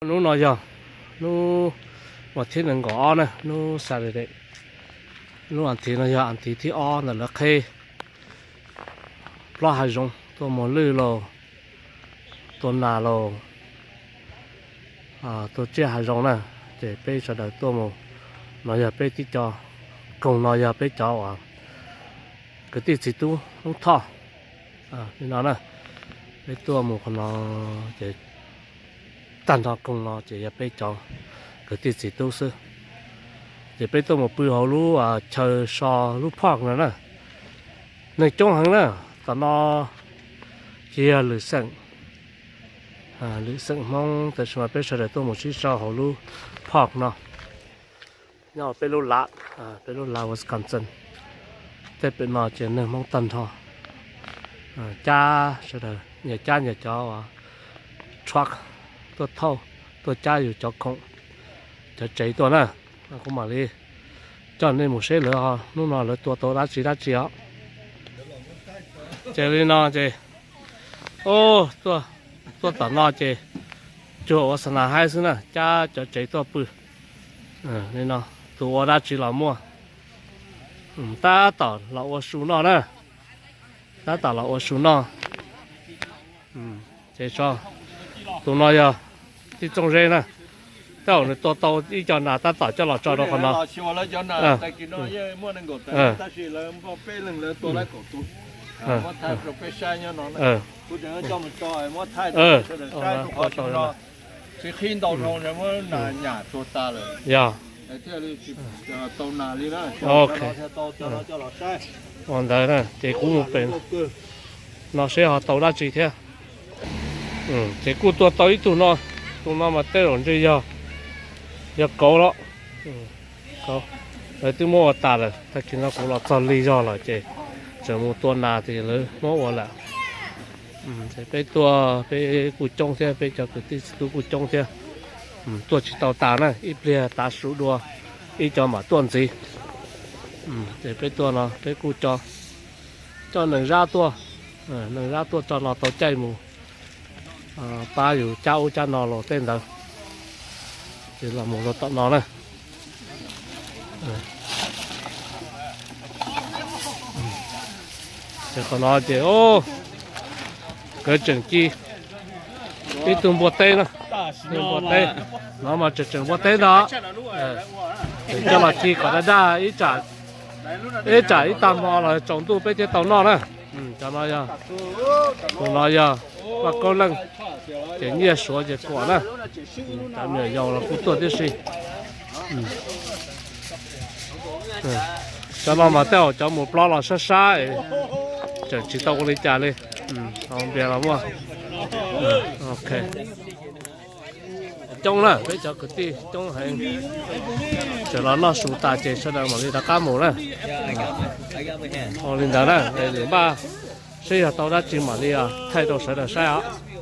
Hnub no yog hnub vas thib nees nkaum ob na, hnub Saturday. Hnub as thiv no yog as thiv thib ob ntawm lawv qheb plaub hav zoov tuaj muag lwj los tua nas los tua tsiaj hav zoov na. Ces peb sawv daws tuaj mus, no yog peb tib co, koog no yog peb cov uas kwv tij txiv tub Hmoob Thoj li no na. Peb tuaj mus qhov no ces tag nrho koog no ces yog peb cov kwv tij txiv tub xwb. Ces peb tuaj mus pw hauv lub chaw so lub park no na. Neeg coob heev na, tom no ces yog lwm xeem, lwm xeem Hmoob, tab sis mas peb sawv daws tuaj mus sib sau hauv lub park no. Nyob peb lub lav, peb lub lav Wisconsin, tej pem no ces neeg Hmoob tag nrho. Cab sawv daws, nyias cab nyias cov truck tuaj thauj, tuaj cab yus cov khoom, cov tsev tuaj na. Kuv mam li coj nej mus seb lawv hnub no lawv tua tau dab tsi dab tsi os. Ces li no ces, tuaj tom no ces cuag ua xa nas haib xwb na, cab cov tsev tuaj pw. Li no, tus ua dab tsi los muaj. Tab tom los ua su noj na, tab tom los ua su noj. Ces tus no yog tij Txooj Zeb na, tab tom nws tua tau ib co nas tab tom coj los tso rau qhov no. Yog, ok. Ua ntawd na ces kuv mus pem no seb ho tau dab tsi thiab. Ces kuj tua tau ib tug no, tus no mas tej zaum ntshe yog, yog kauv los. Lawv twb muab ua tas lawm, tag kis no kuv los txog lig zog lawm ces tseem mus tua nas ces lawv muab ua lawm. Ces peb tuaj peb kuj coob thiab, peb cov kwv tij txiv tub kuj coob thiab. Tuaj tsis tau tas na, ib pliag tav su dua ib co mam tuaj ntxiv. Ces peb tuaj no peb kuj coj neeg Zab tuaj, neeg Zab tuaj tso no tau caij mus pab yus cab ub cab no los tej ntawd. Ces los mus rau tom no na. Ces qhov no ces nkawd tseem ci ib tug npua teb na, npua teb, no mas tseem tseem npua teb ntag. Tseem coj los ci kom daj daj, ib tsam ib tag hmo los tsaus ntuj peb thiaj tau noj na. Cov no yog, tus no yog vaj kaub leej, ces nyiaj suav ces kuam na. Cov me nyuam yaus los kuj tuaj tib si. Cov no mas tej zaum cov mus plob los sab sab, tseem tsis tau ua li cas li. Npias los muaj. Ok. Coob na, peb cov kwv tij coob heev. Tseem los noj su tas ces sawv daws mam li rov qab mus na. Ua li ntawd na, npaj seb yog tau dab tsi mam li thaij rau sawv daws saib os.